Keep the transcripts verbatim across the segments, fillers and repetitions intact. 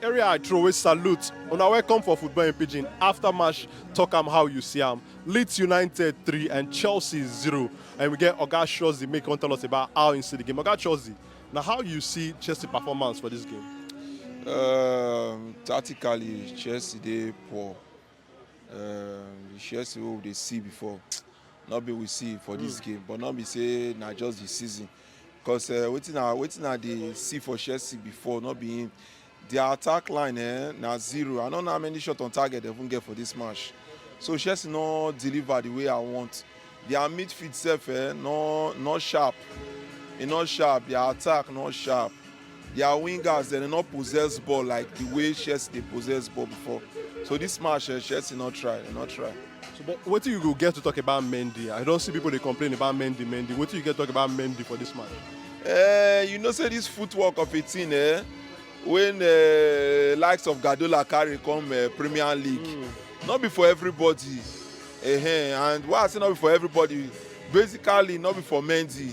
Area I throw away salute. Una welcome for Football in Pidgin. After match, talk am how you see am. Leeds United three and Chelsea zero. And we get Oga Shozi make come tell us about how he see the game. Oga Shozi, now how you see Chelsea performance for this game? Um, tactically, Chelsea dey poor. Um, the Chelsea wey we dey see before, no be we see for this game, but no be say na just the season. Cause uh, wetin I wetin I dey see for Chelsea before, no be him. Their attack line eh, na zero. I no know how many shot on target they even get for this match. So Chelsea no deliver the way I want. Their midfield sef eh, no no sharp. E no sharp. Their attack no sharp. Their wingers dem no possess ball like the way Chelsea dey possess ball before. So this match eh, Chelsea no try, they no try. So, but what do you go get to talk about Mendy? I don't see people they complain about Mendy, Mendy. What do you get to talk about Mendy for this match? Eh, you know say this footwork of a thing eh, when uh, likes of Gadola carry come uh, Premier League, not be for everybody. Uh-huh. And why I say not be for everybody, basically not be for Mendy.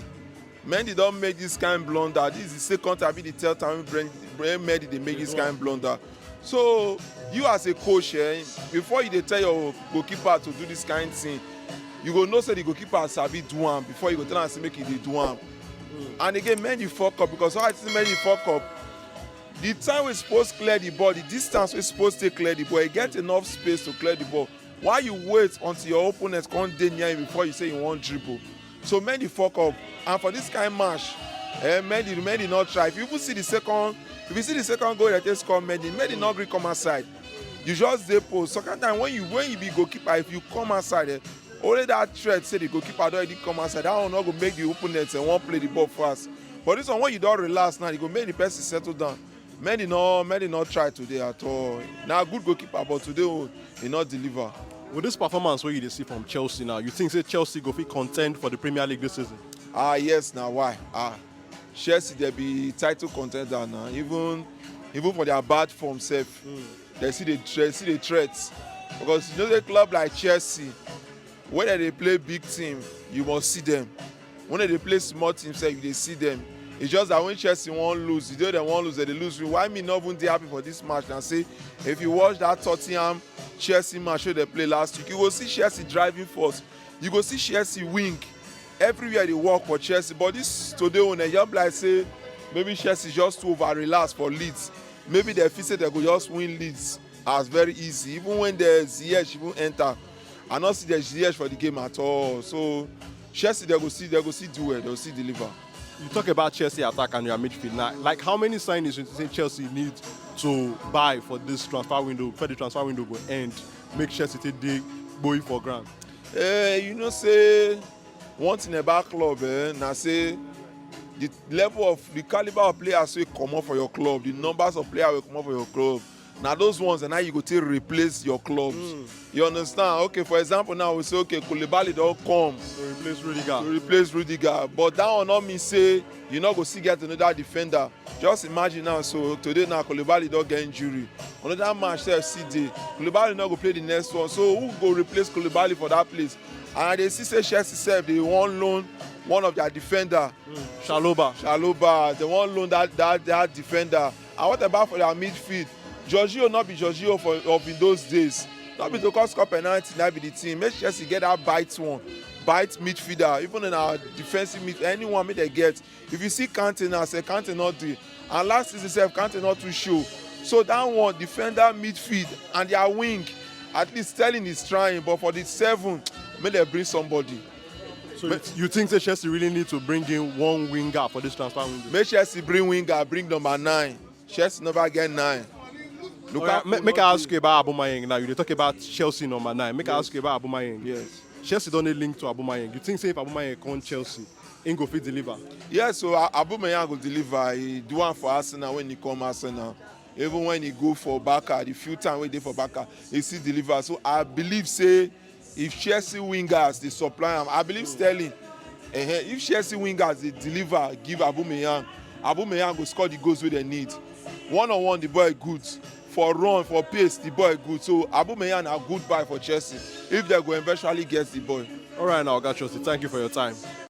Mendy don make this kind blunder. This is the second time, be the third time when Mendy dey make this kind blunder. So you as a coach, eh, before you dey tell your goalkeeper to do this kind thing, you go know say the goalkeeper sabi do am before you go tell am say make e dey do am. And again, Mendy fuck up because how I see Mendy fuck up, the time we suppose clear the ball, the distance we suppose take clear the ball, e get enough space to clear the ball. Why you wait until your opponent come dey near you before you say you wan dribble? So Mendy fuck up. And for this kind match, eh, Mendy Mendy no try. If you even see the second, if you see the second goal that they score, Mendy Mendy no gree come outside. You just dey post. Sometimes when you when you be goalkeeper, if you come outside, eh, only that threat say the goalkeeper don already come outside. That one no go make the opponent eh, wan play the ball fast. But this one, when you don relax now, e go make the person settle down. Mendy no Mendy no try today at all. Na good goalkeeper, but today oh, e no deliver. With this performance wey you dey see from Chelsea now, you think say Chelsea go fit contend for the Premier League this season? Ah yes, na why? Ah, Chelsea dey be title contender now. Even even for their bad form sef, they see the they see the threat. Because you know the club like Chelsea, when they dey play big team, you must see them. When they dey play small team sef, you dey see them. It's just that when Chelsea wan lose, the day they wan lose, they dey lose. Why me no even dey happy for this match na say if you watch that Tottenham Chelsea match wey they play last week, you go see Chelsea driving force. You go see Chelsea wing. Everywhere they work for Chelsea, but this today one, eh, just like say maybe Chelsea just too over relax for Leeds. Maybe they feel say they go just win Leeds as very easy. Even when the Ziyech even enter, I no see the Ziyech for the game at all. So Chelsea they go see they go see do well, they go see deliver. You talk about Chelsea attack and your midfield now. Like how many signings you think Chelsea need to buy for this transfer window, for the transfer window go end, make Chelsea take dey going for ground? Eh, you know say one thing about club eh, na say the level of the caliber of players wey comot for your club, the numbers of players wey comot for your club, na those ones na you go take replace your clubs. You understand? Okay, for example now we say okay, Koulibaly don come To replace Rudiger. To replace Rudiger, but that one no mean say you no go still get another defender. Just imagine now, so today now Koulibaly don get injury, another match sef still dey, Koulibaly no go play the next one, so who go replace Koulibaly for that place? And I dey see say Chelsea sef dey wan loan one of their defender, Chalobah. Chalobah, they wan loan that that that defender. And what about for their midfield? Jorginho no be Jorginho for of in those days. No be to come score penalty na be the thing. Make Chelsea get that bite one, bite midfielder, even in our defensive mid, anyone make they get. If you see Kante now, say Kante not dey. And last season sef, Kante not too show. So that one, defender, midfield, and their wing, at least Sterling is trying. But for the seven, make they bring somebody. So you, you think that Chelsea really need to bring in one winger for this transfer window? Make Chelsea bring winger, bring number nine. Chelsea never get nine. Oya, ma- make I ask you about Aubameyang now. You dey talk about Chelsea number nine. Make I ask you about Aubameyang. Yes. Chelsea don dey link to Aubameyang. You think say if Aubameyang come Chelsea, he go fit deliver? Yes, so A- Aubameyang go deliver. He do one for Arsenal when he come Arsenal. Even when he go for Barca, the few time wey dey for Barca, he still deliver. So I believe say if Chelsea wingers dey supply am, I believe Sterling. Eh, if Chelsea wingers dey deliver give Aubameyang, Aubameyang go score the goals wey they need. One on one, the boy good. For run, for pace, the boy good. So Aubameyang na good buy for Chelsea if they go eventually get the boy. All right, now, Oga Chelsea, thank you for your time.